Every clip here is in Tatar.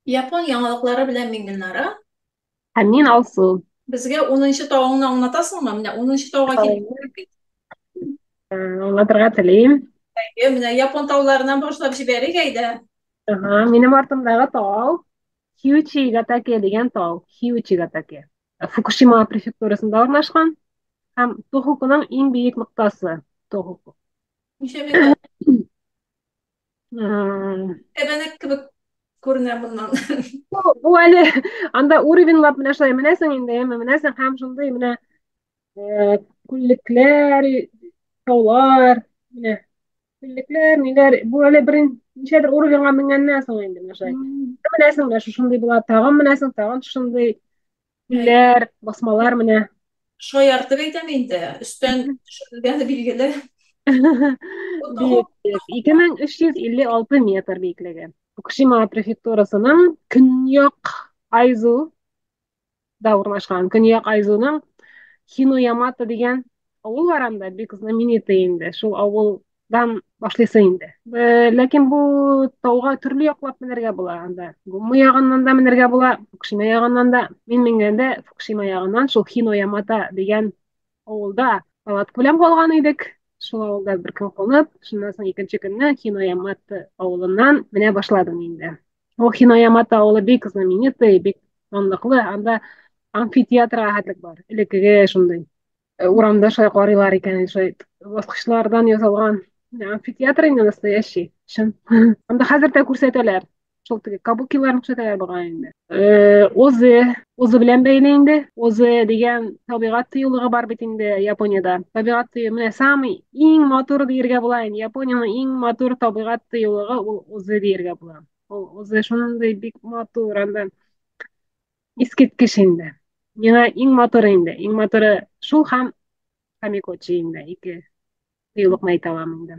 Япон яңалыклары белән мин Гөлнара. Һәм мин Алсу. Безгә 10нчы тавыңны аңлатасыңмы? Менә 10нчы тауга килеп бит. Аңлатырга телим. Әйе, менә япон тауларыннан башлап җибәрик әйдә. Ага, минем артымдагы тау Хиучигатаке дигән тау, Хиучигатаке. Фукушима префектурасында урнашкан һәм Тохокуның иң биек ноктасы Тохоку. Ничә метр? Тәбәнәк кебек күренә моннан. Бу әле анда уровеньлап менә шулай менәсең инде, әмма менәсең һәм шундый менә э, күллекләр, таулар, менә күллекләр, ниләр, бу әле бер ничәдер уровеньга менгәннән соң инде менә шулай. Менәсең, менә шушындый була, тагын менәсең, тагын шушындый Күлләр, басмалар менә. Шаяртып әйтәм инде, өстән төшерелгәне билгеле. Биеклек 2356 метр биеклеге. Фукушима префектурасының Көньяк Айзу да урнашкан. Көньяк Айзуның Хиноямата дигән авыл бар анда, бик знаменитый инде. Шул авыл дан башлыйсы инде. Э, ләкин бу тауга төрле яклап менәргә була анда. Гумма ягыннан да менәргә була, Фукушима ягыннан да. Мин менгәндә Фукушима ягыннан шул Хиноямата дигән авылда палатка белән калган идек. Шул авылда бер көн кунып, шуннан соң икенче көнне Хиноямата авылыннан менә башладым инде. Ул Хиноямата авылы бик знаменитый, бик данлыклы. Анда амфитеатрга хәтлек бар. Элеккеге шундый. Э, урамда шулай карыйлар икән, шулай баскычлардан ясалган амфитеатр инде настоящий, чын. Анда хәзер дә күрсәтәләр. Шул теге кабукиларны күрсәтәләр бугай инде. Э, Озе, Озе белән бәйле инде. Озе дигән табигать тыюлыгы бар бит инде Япониядә. Табигать тыю менә самый иң матур диергә була инде. Япониянең иң матур табигать тыюлыгы ул Озе диергә була. Ул Озе шундый бик матур анда. Искиткеч инде. Миңа иң матуры инде. Иң матуры шул һәм Камикочи инде. Ике тыюлыкны әйтә алам инде.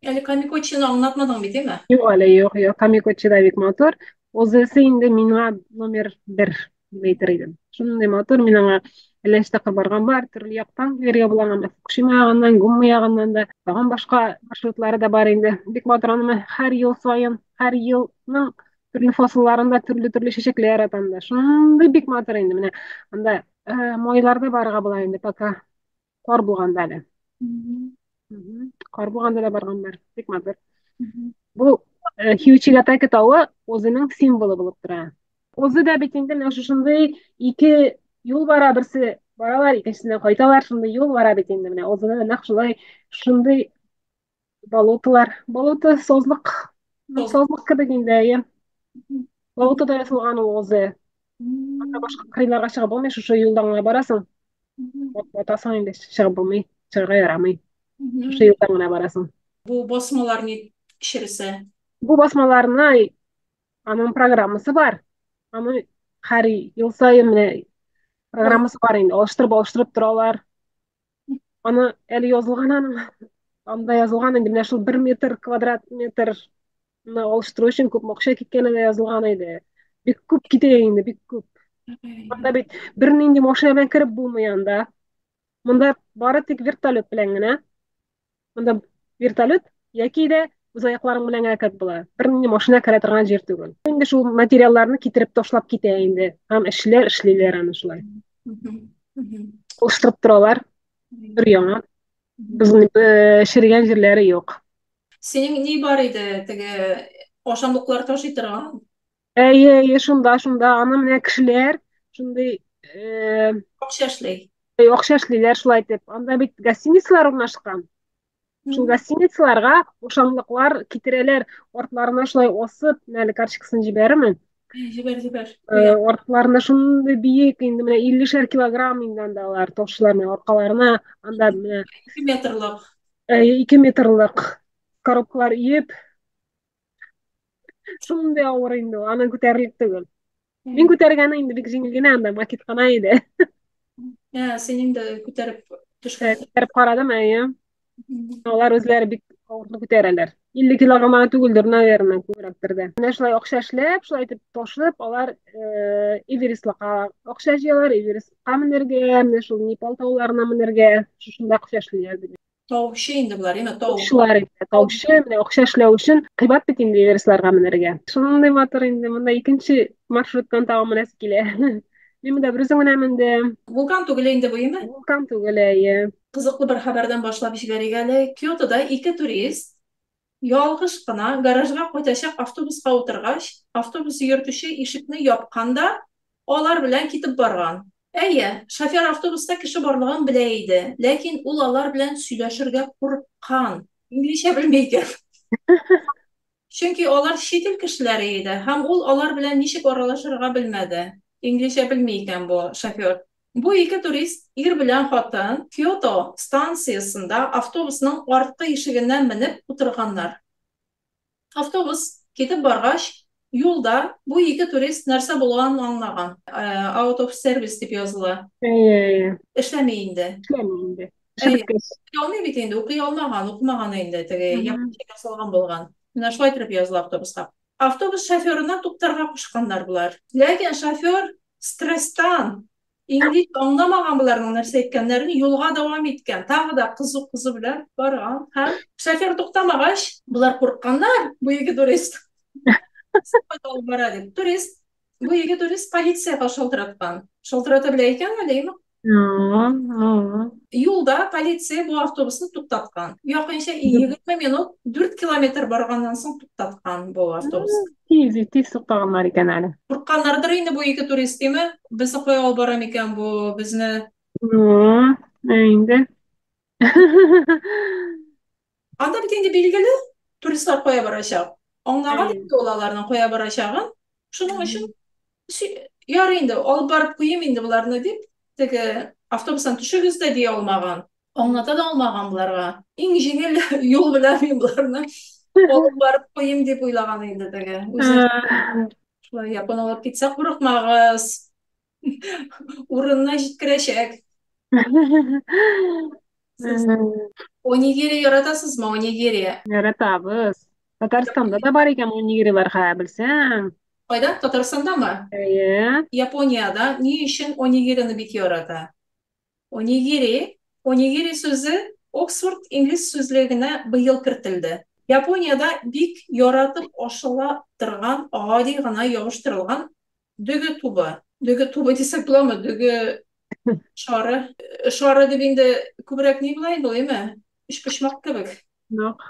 Әле Камикочины аңлатмадың бит, әйме? Юк әле, юк, юк. Камикочи да бик матур. Озысы инде миңа номер бер дип әйтер идем. Шундый матур, мин аңа әллә ничә тапкыр барган бар, төрле яктан килергә була аңа. Фукушима ягыннан, Гумма ягыннан да, тагын башка маршрутлары да бар инде. Бик матур аны һәр ел саен, һәр елның төрле фасылларында төрле-төрле чәчәкләр ата анда. Шундый бик матур инде. Менә анда э, майларда барырга була инде, пока кар булганда әле. Кар булганда да барган бар. Бик матур. Бу э, Хиучигатаки тавы үзенең символы булып тора. Үзе дә бит инде менә шушындый ике юл бара, берсе баралар, икенчесеннән кайталар, шундый юл бара бит инде менә. Үзенә дә нәкъ шулай шундый болоталар. Болото сазлык. Сазлык кебек инде, әйе. Болотода ясалган ул үзе. Анда башка кырыйларга чыгып булмый, шушы юлдан гына барасың. Батасың инде, чыгып булмый, чыгарга ярамый. Шушы юлдан гына барасың. Бу басмалар ни тикшересә? Бу басмаларны аның программасы бар. Аны һәр ел саен менә программасы бар инде, алыштырып-алыштырып торалар. Аны әле язылган аның. Анда язылган инде менә шул бер метр квадрат метр алыштыру өчен күпме акча киткәне дә язылган иде. Бик күп китә инде, бик күп. Анда бит бернинди машина белән кереп булмый анда. Монда бары тик вертолет белән генә. Монда вертолет яки дә үз аякларың белән генә кереп була. Бернинди машина керә торган җир түгел. Инде шул материалларны китереп ташлап китә инде. Һәм эшчеләр эшлиләр аны шулай. Алыштырып торалар. Бер яңа. Безнең э, черегән җирләре юк. Синең ни бар иде теге ашамлыклар ташый торган? Әйе, әйе, шунда, шунда. Аны менә кешеләр шундый э, акча эшли. Акча эшлиләр шулай итеп. Анда бит гостиницалар урнашкан. Шул гостиницаларга ашамлыклар китерәләр, артларына шулай асып, менә әле карточкасын җибәрермен. Җибәр, җибәр. Э, артларына шундый биек инде менә 50 килограмм инде анда алар ташыйлар менә аркаларына, анда менә 2 метрлык. 2 метрлык коробкалар өеп, шундый авыр инде ул, аны күтәрерлек түгел. Мин күтәргәне инде бик җиңел генә анда макет кына иде. Ә, син инде күтәреп төшкән. Күтәреп карадым, әйе. Алар үзләре бик авырны күтәрәләр. 50 килограмм гына түгелдер, наверное, күбрәктер дә. Менә шулай акча эшләп, шулай итеп ташып, алар э, Эверестка акча җыялар, Эверестка менәргә, менә шул Непал тауларына менәргә, шушында акча эшлиләр дип. Таучы инде болар, әйме, тау. Таучылар инде, таучы, менә акча эшләү өчен кыйбат бит инде Эверестларга менәргә. Шундый матур инде, монда икенче маршруттан тагын менәсе килә. Мин монда берүзем генә мендем. Вулкан түгел инде бу, әйме? Вулкан түгел, әйе. Кызыклы бер хәбәрдән башлап җибәрик әле. Киотода ике турист ялгыш кына гаражга кайтачак автобуска утыргач, автобус йөртүче ишекне япкан да, алар белән китеп барган. Әйе, шофер автобуста кеше барлыгын белә иде, ләкин ул алар белән сөйләшергә курыккан. Инглизчә белми икән. Чөнки алар чит ил кешеләре иде һәм ул алар белән ничек аралашырга белмәде. Инглизчә белми икән бу шофер. Бу ике турист, ир белән хатын, Киото станциясендә автобусның арткы ишегенә менеп утырганнар. Автобус китеп баргач, юлда бу ике турист нәрсә булганын аңлаган. Out of service дип языла. Әйе, әйе. Эшләми инде. Эшләми инде. Эше беткәч. Укый алмый бит инде, укый алмаган, укымаган инде, теге японча ясалган булган. Менә шулай итеп языла автобуска. Автобус шоферына туктарга кушканнар болар. Ләкин шофер стресстан инглиз аңламаган боларның нәрсә әйткәннәрен, юлга дәвам иткән. Тагы да кызу-кызу белән барган. Һәм шофер туктамагач, болар курыкканнар, бу ике турист. Кайда алып бара дип. Турист, бу ике турист полициягә шалтыраткан. Шалтырата белә икән әле, әйме? Юлда полиция бу автобусны туктаткан. Якынча 20 минут 4 километр барганнан соң туктаткан бу автобус. Тиз, тиз туктаганнар икән әле. Курыкканнардыр инде бу ике турист, димме? Безне кая алып бара микән бу, безне? Инде. Анда бит инде билгеле, туристлар кая барачак. Аңлаган инде ул аларның кая барачагын. Шуның өчен ярый инде, алып барып куйыйм инде боларны дип, теге автобустан төшегез дә дия алмаган. Аңлата да алмаган боларга. Иң җиңел юл белән мин боларны алып барып куйыйм дип уйлаган инде теге. Үзе шулай япон алып китсә, курыкмагыз. Урынына җиткерәчәк. Сез онигири яратасызмы, онигири? Яратабыз. Татарстанда да бар икән онигирилар, хә, белсәң. Кайда? Татарстандамы? Әйе. Япониядә ни өчен онигирины бик ярата? Онигири, онигири сүзе Оксфорд инглиз сүзлегенә быел кертелде. Япониядә бик яратып ашала торган гади гына ябыштырылган дөге тубы. Дөге тубы дисәк буламы? Дөге шары. Шары дип инде күбрәк ни була инде ул, әйме? Өчпочмак кебек. Юк.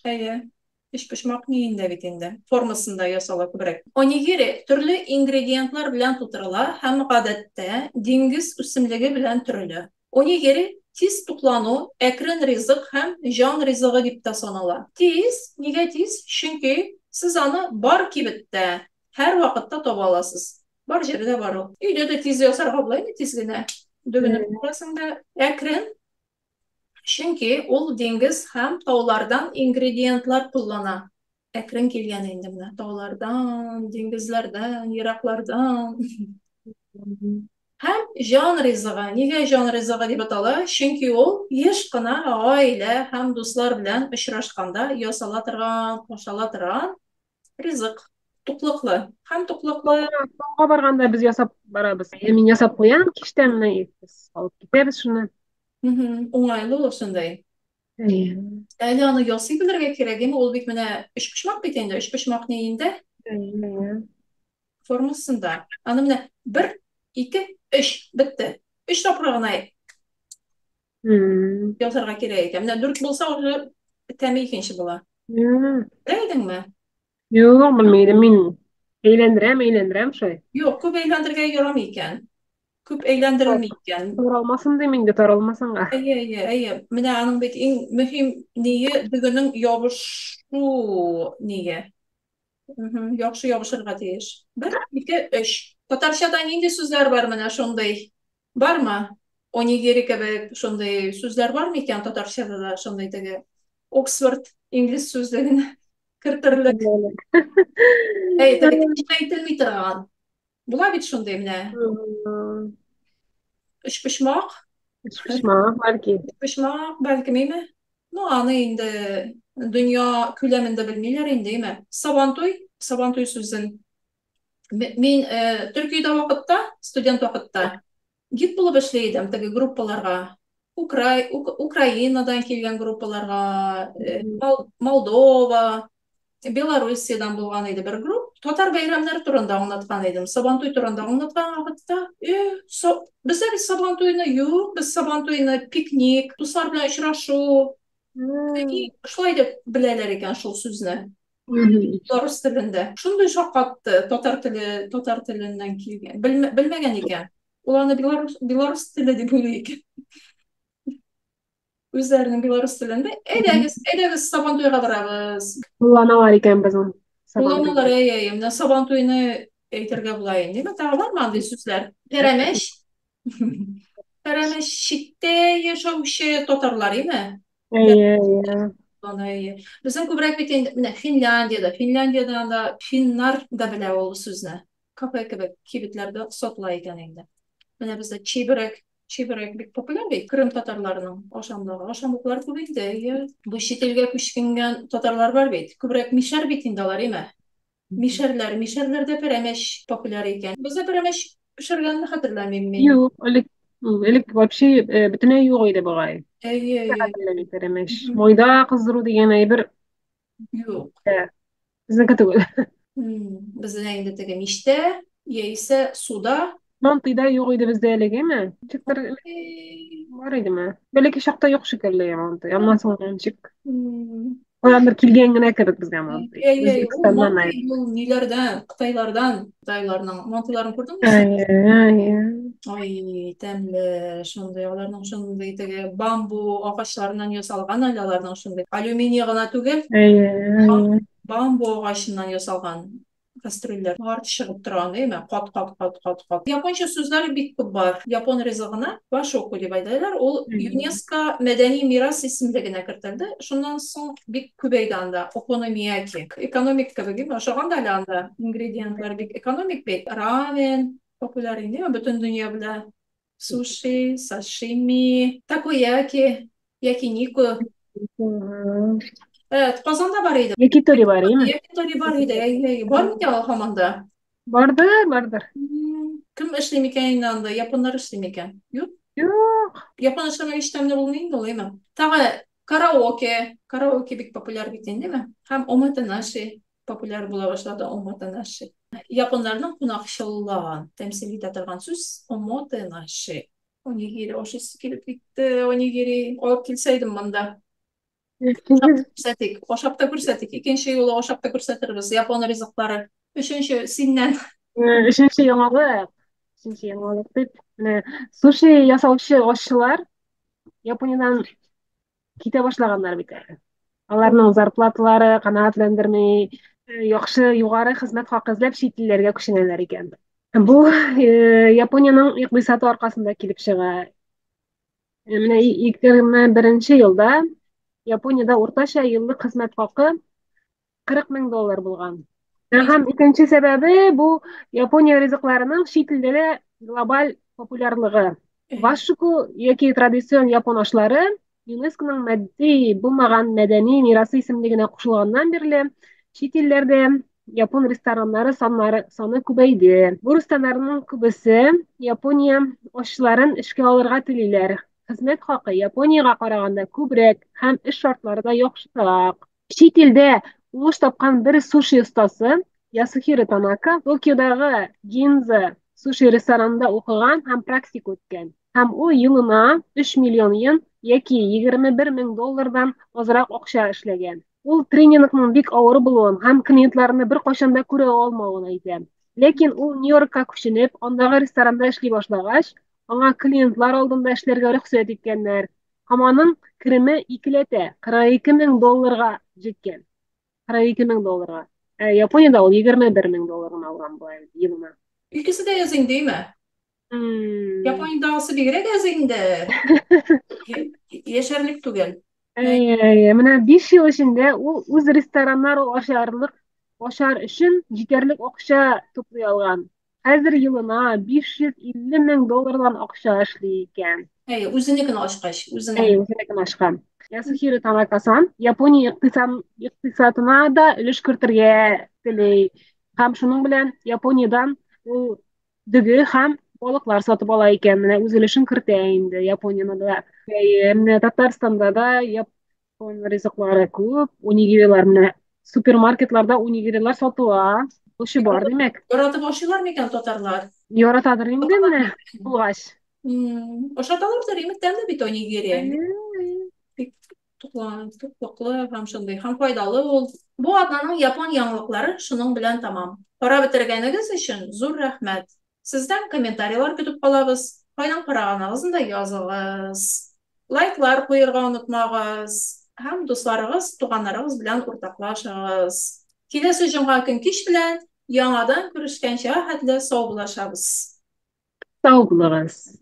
Әйе. Өчпочмак ниендә бит инде. Формасында ясала күбрәк. Онигири төрле ингредиентлар белән тутырыла һәм гадәттә диңгез үсемлеге белән төрелә. Онигири тиз туклану, әкрен ризык һәм җан ризыгы дип тә санала. Тиз, нигә тиз? Чөнки сез аны бар кибеттә, һәр вакытта таба аласыз. Бар җирдә бар ул. Өйдә дә тиз ясарга була инде, тиз генә. Дөгене турасың да. Әкрен, чөнки ул диңгез һәм таулардан ингредиентлар куллана. Әкрен килгән инде менә таулардан, диңгезләрдән, ераклардан. Һәм җан ризыгы. Нигә җан ризыгы дип атала? Чөнки ул еш кына гаилә һәм дуслар белән очрашканда ясала торган, ашала торган ризык. Туклыклы. Һәм туклыклы. Тауга барганда без ясап барабыз. Мин ясап куям кичтән менә без алып китәбез шуны. Уңайлы ул шундай. Әле аны ясый белергә кирәк, әмма ул бит менә өчпочмак бит инде, өчпочмак ни инде? Формасында. Аны менә 1, 2, 3 бетте. 3 тапкыр гына ясарга кирәк икән. Менә 4 булса, уже тәме икенче була. Белә идеңме? Юк, белмәдем мин. Әйләндерәм, әйләндерәм шулай. Юк, күп әйләндергә ярамый икән. Күп әйләндерелми икән. Таралмасын дим инде, таралмасынга. Әйе, әйе, әйе. Менә аның бит иң мөһим ние дөгенең ябышу ние. Яхшы ябышырга тиеш. 1, 2, 3. Татарчада нинди сүзләр бар менә шундый? Бармы? Онигири кебек шундый сүзләр бар микән татарчада да шундый теге Оксфорд инглиз сүзлеген кертерлек? Әй, теге әйтелми торган. Була бит шундый менә. Өчпочмак. Өчпочмак, бәлки. Өчпочмак, бәлки, миме? Ну, аны инде дөнья күләмендә белмиләр инде, әйме? Сабантуй, сабантуй сүзен. Мин Төркиядә вакытта, студент вакытта гид булып эшли идем, теге группаларга. Украинадан килгән группаларга, Молдова, Белоруссиядән булган иде бер групп. Татар бәйрәмнәре турында аңлаткан идем. Сабантуй турында аңлаткан вакытта, бездә бит Сабантуйны юк, без Сабантуйны пикник, дуслар белән очрашу. Шулай дип беләләр икән шул сүзне. Белорус телендә. Шундый шаккатты, татар теле, татар теленнән килгән. Белмәгән икән. Ул аны белорус теле дип уйлый икән. Үзләренең белорус телендә, әйдәгез, әйдәгез, Сабантуйга барабыз. Кулланалар икән безнең. Кулланалар, әй, әй, менә Сабантуйны әйтергә була инде. Тагы бармы андый сүзләр? Пәрәмәч. Пәрәмәч читтә яшәүче татарлар, име? Әйе, әйе. Әйе. Безнең күбрәк бит инде менә Финляндиядә, Финляндиядә анда финнар да белә ул сүзне. Кафе кебек кибетләрдә сатыла икән инде. Менә бездә чибәрәк, чибәрәк бик популяр бит Крым татарларының ашамлыгы. Ашамлыклар күп инде. Әйе. Бу чит илгә күченгән татарлар бар бит. Күбрәк мишәр бит инде алар, име? Мишәрләр, мишәрләрдә пәрәмәч популяр икән. Бездә пәрәмәч пешергәнне хәтерләмим мин. Юк, элек элек вообще бөтенләй юк иде бугай. Әйе, әйе. Хәтерләмим пәрәмәч. Майда кыздыру дигән әйбер юк. Безнеке түгел. Бездә инде теге мичтә, яисә суда. Мантый да юк иде бездә элек, әйме? Ничектер бар идеме? Бәләкәй чакта юк шикелле мантый. Аннан соң ничек? Каяндыр килгән генә кебек безгә мантый. Әй, ул мантый ул ниләрдән? Кытайлардан. Кытайларның мантыйларын күрдеңме син? Әй, Ай, тәмле, шундый, аларның шундый теге бамбу агачларыннан ясалган әле аларның шундый. Алюминий гына түгел. Әй, бамбу агачыннан ясалган кастрюльләр. Арт чыгып тора, әйме? Кат, кат, кат, кат, кат. Японча сүзләр бик күп бар. Япон ризыгына вашоку дип әйтәләр. Ул ЮНЕСКО мәдәни мирас исемлегенә кертелде. Шуннан соң бик күбәйде анда. Окономияки. Экономик кебек, әйме? Ашаган да әле анда ингредиентлар бик экономик бит. Рамен популяр инде, бөтен дөнья белә. Суши, сашими, такояки, якинику. Evet, Казанда бар иде. Якитори бар, име? Якитори бар иде. Әй, бар микән ул һаман да? Бардыр, бардыр. Кем эшли микән инде анда? Японнар эшли микән? Юк? Юк. Япон эшләмәгәч тәмле булмый инде ул, әйме? Тагы караоке. Караоке бик популяр бит инде, әйме? Һәм омотенаши популяр була башлады, омотенаши. Японнарның кунакчыллыгын тәмсил итә торган сүз омотенаши. Онигири ашыйсы килеп китте, онигири алып килсәйдем монда. Күрсәтик, ашап та күрсәтик. Икенче юлы ашап та күрсәтербез. Япон ризыклары. Өченче синнән. Өченче яңалык. Өченче яңалык дип, менә суши ясаучы ашчылар Япониядән китә башлаганнар бит әле. Аларның зарплаталары канәгатьләндерми, яхшы югары хезмәт хакы эзләп чит илләргә күченәләр икән. Бу Япониянең икътисады аркасында килеп чыга. Менә 2021 елда Япониядә уртача еллык хезмәт хакы 40 мең доллар булган. Һәм икенче сәбәбе бу Япония ризыкларының чит илдә дә глобаль популярлыгы. Вашуку яки традицион япон ашлары ЮНЕСКОның матди булмаган мәдәни мирасы исемлегенә кушылганнан бирле чит илләрдә япон рестораннары саннары саны күбәйде. Бу рестораннарның күбесе Япония ашчыларын эшкә алырга телиләр. Хезмәт хакы Япониягә караганда күбрәк һәм эш шартлары да яхшырак. Чит илдә уңыш тапкан бер суши остасы Ясухиро Танака Токиодагы Гинза суши ресторанында укыган һәм практика үткән. Һәм ул елына 3 миллион йен яки 21 мең доллардан азрак акча эшләгән. Ул тренингның бик авыр булуын һәм клиентларны беркайчан да күрә алмавын әйтә. Ләкин ул Нью-Йоркка күченеп, андагы ресторанда эшли башлагач, аңа клиентлар алдында эшләргә рөхсәт иткәннәр. Һәм аның кереме икеләтә 42 мең долларга җиткән. 42 мең долларга. Ә Япониядә ул 21 мең доллар гына алган була елына. Икесе дә әз инде, әйме? Япониядагысы бигрәк әз инде. Яшәрлек түгел. Әйе, әйе. Менә 5 ел эчендә ул үз рестораннары ашар өчен җитәрлек акча туплый алган. Хәзер елына 550 мең доллардан акча эшли икән. Әйе, үзенекен ачкач, үзенең. Әйе, үзенекен ачкан. Ясухиро Танака-сан Япония икътисадына да өлеш кертергә тели. Һәм шуның белән Япониядән ул дөге һәм Балыклар сатып ала икән, менә үз өлешен кертә инде Японияне дә. Әйе, менә Татарстанда да япон ризыклары күп, онигирилар менә супермаркетларда онигирилар сатыла. Алучы бар, димәк. Яратып ашыйлар микән татарлар? Яратадыр инде менә булгач. Ашаталардыр, имек тәмле бит онигири. Бик туклыклы һәм шундый һәм файдалы ул. Бу атнаның япон яңалыклары шуның белән тәмам. Карап бетергәнегез өчен зур рәхмәт. Сездән комментарийлар көтеп калабыз. Кайдан караганыгызны да языгыз. Лайклар куерга онытмагыз һәм дусларыгыз, туганнарыгыз белән уртаклашыгыз. Киләсе җомга көн кич белән яңадан күрешкәнчә хәтле саубуллашабыз. Сау булыгыз.